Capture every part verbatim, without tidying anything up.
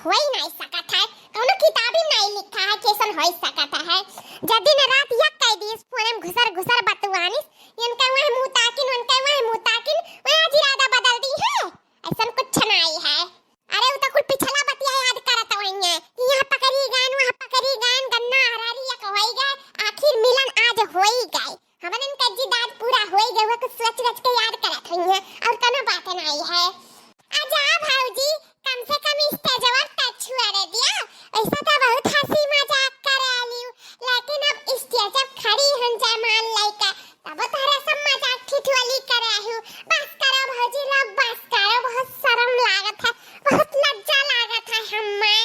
होई नाई सकत है, कौनो किताबी नाई लिखा है, कैसन होई सकत है। जब दिन रात यक कई दिस फोन में घुसर घुसर बतुआनिस, इनका वह मुँह ताकिन, उनका वह मुँह ताकिन, वह आज इरादा बदल दी है, ऐसन कुछ नाई है। अरे, उ तो कुल पिछला बतिया याद करत होइहैं कि यहाँ पकड़ी गएन, वहाँ पकड़ी गएन, गन्ना हरारी यक होई गए, आखिर मिलन आज होई गए। हमन इनका जिद आज पूरा होई गए, वह कुछ सोच रच के याद करत होइहैं, और कोनो बात नाई है। आ जा भौजी, कम से कम स्टेजवा त छुआ रे दिया, ऐसा तो बहुत हंसी मजाक करे आलिउ, लेकिन अब स्टेज पर खड़ी हन जयमाल लइका, तब तोहरा सब मजाक ठिठोली करे आहिउ। बस करो भौजी लोग, बस करो, बहुत शर्म लागत है, बहुत लज्जा लागत है हम्मे।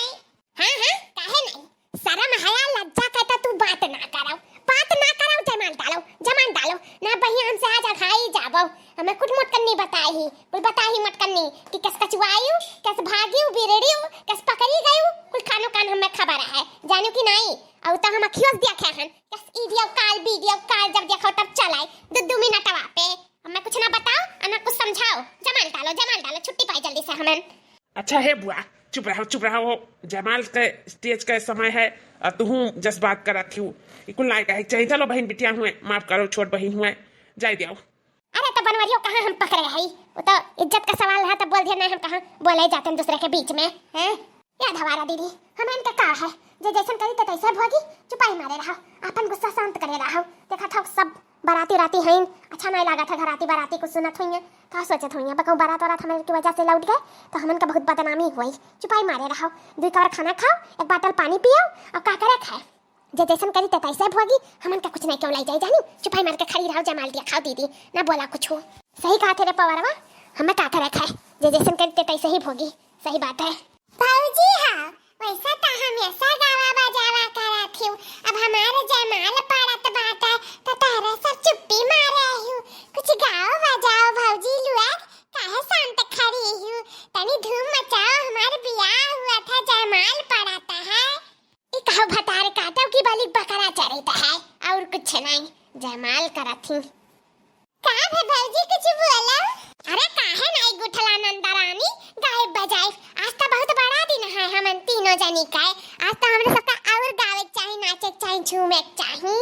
हाँ, हाँ, काहे नहीं? शर्म हया लज्जा के तो तू बात ना करो, बात ना करो, जयमाल डालो, जयमाल डालो, ना बहिया हमसे आज अघाई जाबो। हमें कुछ मटकन्नी बताई ही, कुल बताई ही मटकन्नी कि कस कचुआयु, कस भागियु, बिरड़ियु, कस पकड़ी गयु, कुल खानो कान हमें खबर है, जानिउ कि नाई? और तो हम अखियों से देखे हन, कस वीडियो कॉल, वीडियो कॉल जब देखो तब चलाए, दो दो मिनटवा पे। हमें कुछ ना बताओ, और ना कुछ समझाओ, जयमाल डालो, जयमाल डालो, छुट्टी पाई जल्दी से हमन। अच्छा हे बुआ, चुप रहो, चुप रहो, जयमाल के स्टेज के समय है, और तुहूँ जज्बात करत हिउ, ई कुल नाई कहे के चाहिए। चलो बहिन बिटिया हुए, माफ करो, छोट बहिन हुए, जाए दियो। अरे तो बनवरियो कहाँ हम पकड़े हई, वो तो इज्जत का सवाल है, तो बोल दिया नहीं, हम कहाँ बोले जाते हैं दूसरे के बीच में, हैं? याद हमारा दीदी, हम इनके का है, जे जैसन करी तो तैसे भोगी, चुपाई मारे रहो, अपन गुस्सा शांत करे रहो। देखा था सब बराती उराती हैं, अच्छा नहीं लागत है, घराती बराती कुछ सुनत होइहैं, का सोचत होइहैं, बकऊ बरात वरात हमारे की वजह से लौट गए तो हमन का बहुत बदनामी हुई। चुपाई मारे रहो, दुई कवर खाना खाओ, एक बाटल पानी पियो, और का करे खाए, जे जैसन करी ते तैसे भोगी, हमन का कुछ नहीं क्यों लाई जाए जानी। चुपाई मार के खड़ी रहो, जयमाल दिया खाओ दीदी, ना बोला कुछ। सही कहा थे रे पवरवा, हमें का करे खाए, जे जैसन करी ते तैसे ही भोगी। सही बात है। भौजी हाँ, वैसा तो हमेशा गावा बजावा करत हिउ, अब हमारे जयमाल पड़त बाटे तो तहरे सब चुप्पी मारे हिउ। कुछ गाओ बजाओ भौजी लुआ, काहे शांत खड़ी हिउ? तनी धूम मचाओ, हमारे बियाह हुआ था, जयमाल पड़त है। ई कहो भतार काटो की बलि बकरा चरित है, और कुछ नहीं, जयमाल करत ही। का भे भौजी, कुछ बोलो? अरे काहे नाई गुठला नंदा रानी, गायब बजाए। आज तो बहुत बड़ा दिन है हमन तीनों जनी का। आज तो हमरे सबका और गावे के चाही, नाचे के चाही, झूमे के चाही।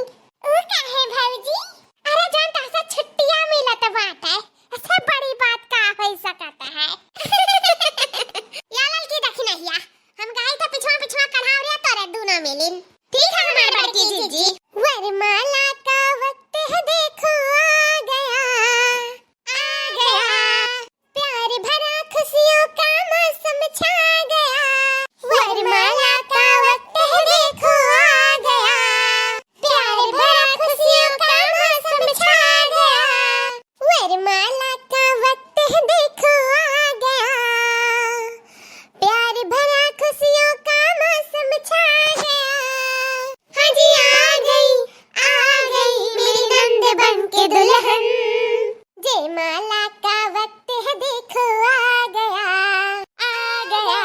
ऊ काहे भौजी? अरे जौन तहसे छुट्टिया मिलत बाटे, इससे बड़ी बात का हो सकत है? या ललकी दखिनहिया, हम गाई तो पिछुआ पिछुआ कढ़ावरिया तोरे दूनो मिलिन। ठीक है हमार बड़की जीजी। वरमाला का वक्त है देखो आ गया, आ गया। प्यार भरा खुशियों का मौसम छा गया। वरमाला का वक्त है देखो आ गया। प्यार भरा खुशियों का मौसम छा गया। वरमाला का वक्त है देखो आ गया। प्यार भरा खुशियों का मौसम छा गया। हाँ जी आ गई, आ गई मेरी नंद बन के दुल्हन। जयमाला का वक्त है देखो आ गया, आ गया।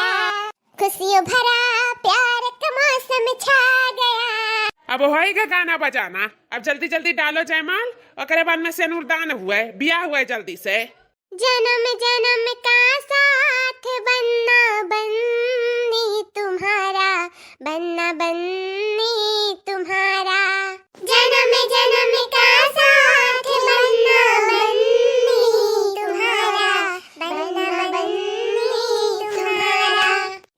खुशियों भरा प्यार का मौसम छा गया। अब होई गा गाना बजाना, अब जल्दी जल्दी डालो जयमाल, ओकरे बाद में सेनुरदान हुए, बियाह हुए जल्दी से। जन्म जन्म का साथ बनना बन्नी तुम्हारा, बनना बन्नी तुम्हारा। जन्म जन्म का साथ बनना बन्नी तुम्हारा, बनना बन्नी तुम्हारा।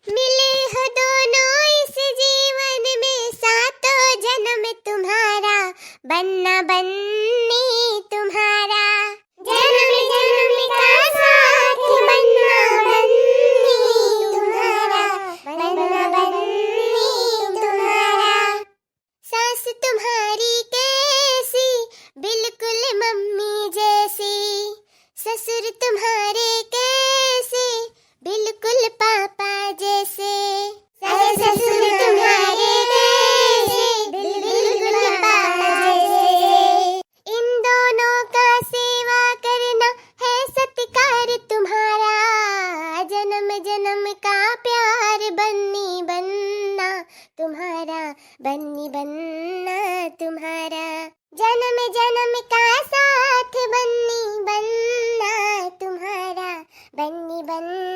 मिले हो दोनों इस जीवन में, सातों जन्म तुम्हारा, बनना बन्नी तुम्हारा। जन्म जन्म का साथ बनना बन्नी तुम्हारा, बनना बन्नी तुम्हारा। सास तुम्हारी कैसी, बिल्कुल मम्मी जैसी। ससुर तुम्हारे कैसे, बिल्कुल पापा जैसे। सास ससुर तुम्हारे कैसे, बिल्कुल पापा जैसे। इन दोनों का सेवा करना है सत्कार तुम्हारा। जन्म जन्म का प्यार बन्नी बनना तुम्हारा, बन्नी बनना तुम्हारा। जन्म जन्म का साथ बन्नी बनना तुम्हारा, बन्नी बनना